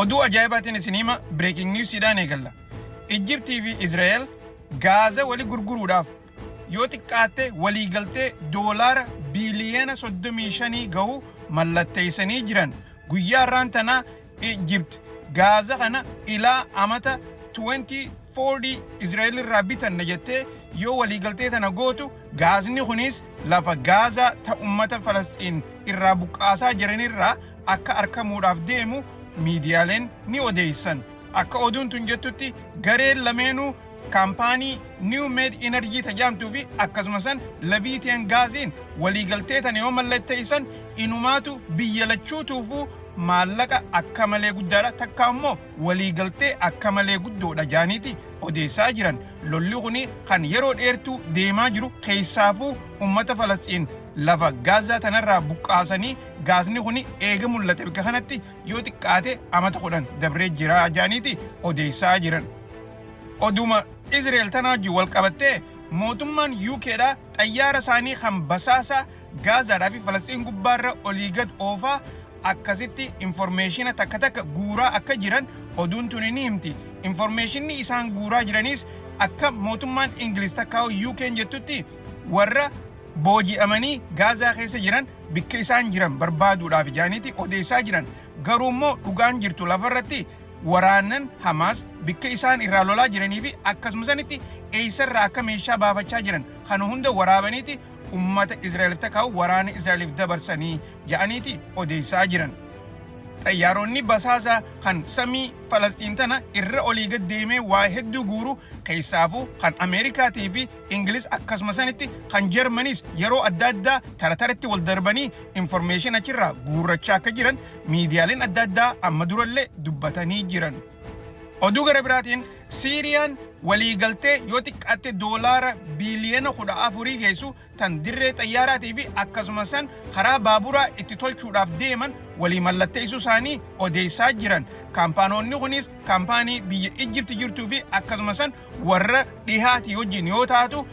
Oduu ajaa'ibaatiin isin hima, breaking newsiidhaan eegalla. Ijjiptii fi Israa'el gaaza wali gurguruudhaaf yoo xiqqaatte waliigaltee doolaara biiliyoona 35 gahu mallatteessanii jiran. Guyyaa har'aan tanaa Ijjipt gaaza kana ilaa amata 2040 Israa'el irraa bitanna jettee yoo waliigaltee tana gootu, gaazni kunis lafa Gaazaa ta ummata Falasxiin irraa buqqaasaa jiranirraa akka arkamuudhaaf deemu miidiyaaleen ni odeessan. Akka oduun tun jettutti, gareen lameenuu kaampaanii New Med Energy tajaamtuu fi akkasuma san Leviathan Gaaziin waliigaltee tana yoo mallatteessan, inumaatu biyya lachuutuufuu maallaqa akka malee guddaadha, takka immoo waliigaltee akka malee guddoodha jaaniiti odeessaa jiran. Lolli kuni kan yeroo dheertuu deemaa jiru, keessaafuu ummata Falasxiin lafa Gaazaa tanarraa buqqaasanii gaazni kuni eega mul'ate bakka kanatti yoo xiqqaate amata 10 dabree jira jaaniiti odeessaa jiran. Oduma Israel tanaa wajjin wal qabattee, mootummaan UKdha xayyaara isaanii kan basaasaa Gaazaadhaa fi Falasxiin gubbaarra olii gad oofaa akkasitti informationa takka takka guuraa akka jiran oduun tuni ni himti. Informationni isaan guuraa jiraniis, akka mootummaan Ingiliz takkaa'u UK'n jettutti, warra booji'amanii Gaazaa keessa jiran bikka isaan jiran barbaaduudhaaf jaaniiti odeessaa jiran. Garuu immoo dhugaan jirtu lafarratti waraanan Hamaas bikka isaan irraa lolaa jiranii fi akkasuma sanitti eessarraa akka meeshaa baafachaa jiran kana hunda waraabaniiti ummata Israa'eliif takkaa'u waraana Israa'eliif dabarsanii ja'aniiti odeessaa jiran. Xayyaaronni basaasaa kan samii Falasxiin tana irra olii gad deemee waa hedduu guuru, keessaafuu kan Ameerikaatii fi Ingiliz, akkasuma sanitti kan Jarmaniis yeroo adda addaa tara taratti wal darbanii information achirraa guurrachaa akka jiran miidiyaaleen adda addaa amma durallee dubbatanii jiran. Oduu gara biraatiin, Siiriyaan waliigaltee yoo xiqqaatte doolaara biiliyoona 14 geessu tan dirree xayyaaraatii fi akkasuma san karaa baaburaa itti tolchuudhaaf deeman walii mallatteessuu isaanii odeessaa jiran. Kaampaanoonni kunis kaampaanii biyya Ijjipti jirtuu fi akkasuma san warra dhihaatii wajjin yoo taatu,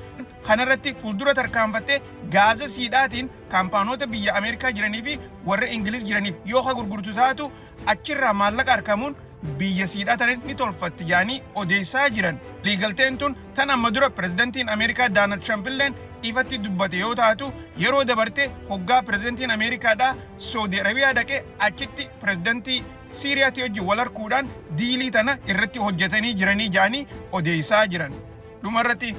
kanarratti fuuldura tarkaanfattee gaaza siidhaatiin kaampaanoota biyya Ameerikaa jiranii fi warra Ingiliz jiraniif yoo ka gurgurtu taatu, achirraa maallaqa argamuun biyya siidhaa tana ni tolfatti jaanii odeessaa jiran. Waliigalteen tun tan amma dura pirezidantiin Ameerikaa Daanald Tiraamp illeen ifatti dubbate yoo taatu, yeroo dabarte hoggaa pirezidantiin Ameerikaadhaa Saudi Arabiyaa dhaqee achitti pirezidantii Siiriyaatti wajjin wal harkuudhaan dealii tana irratti hojjetanii jiranii jaanii odeessaa jiran. Dhumarratti,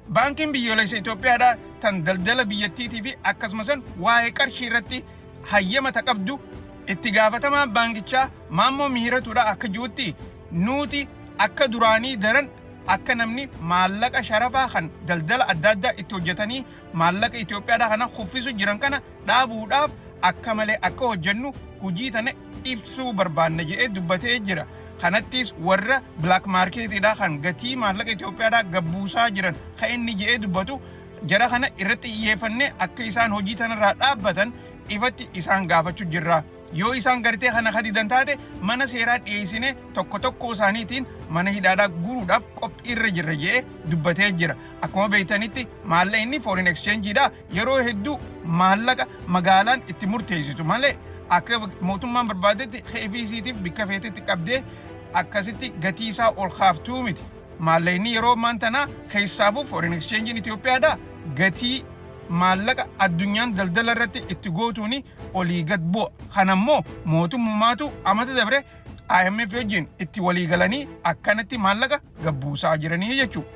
baankiin biyyoolessa Itoophiyaadhaa tan daldala biyyattiitii fi akkasuma san waa'ee qarshii irratti hayyama ta qabdu, itti gaafatamaan baankichaa Maammoo Mihiratuudha akka jirutti, nuti akka duraanii daran akka namni maallaqa sharafaa kan daldala adda addaa itti hojjetanii maallaqa Itoophiyaadhaa kana kuffisu jiran kana dhaabuudhaaf akka malee akka hojjennu hojii tana ibsuu barbaanna jedhee dubbatee jira. Kanattis warra black marketiidhaa kan gatii maallaqa Itoophiyaadhaa gabbuusaa jiran kan inni jedhee dubbatu, jara kana irratti xiyyeeffannee akka isaan hojii tanarraa dhaabbatan ifatti isaan gaafachuu jirra. Yoo isaan gartee kana kadidan taate, mana seeraa dhiyeessine tokko tokko isaaniitiin mana hidhaadhaa guuruudhaaf qophiirra jirra jedhee dubbatee jira. Akkuma beektanitti, maallaqni foreign exchangeedha yeroo hedduu maallaqa magaalaan itti murteessitu malee akka mootummaan barbaadetti KFCtiif bikka feetetti qabdee akkasitti gatii isaa ol kaaftuu miti. Maallaqni yeroo ammaan tanaa, keessaafuu foreign exchangein Itoophiyaadha, gatii maallaqa addunyaan daldala irratti itti gootuuni olii gad bu'a. Kanammoo mootummaatu amata dabre IMF wajjin itti walii galanii akkanatti maallaqa gabbuusaa jiranii jechuudha.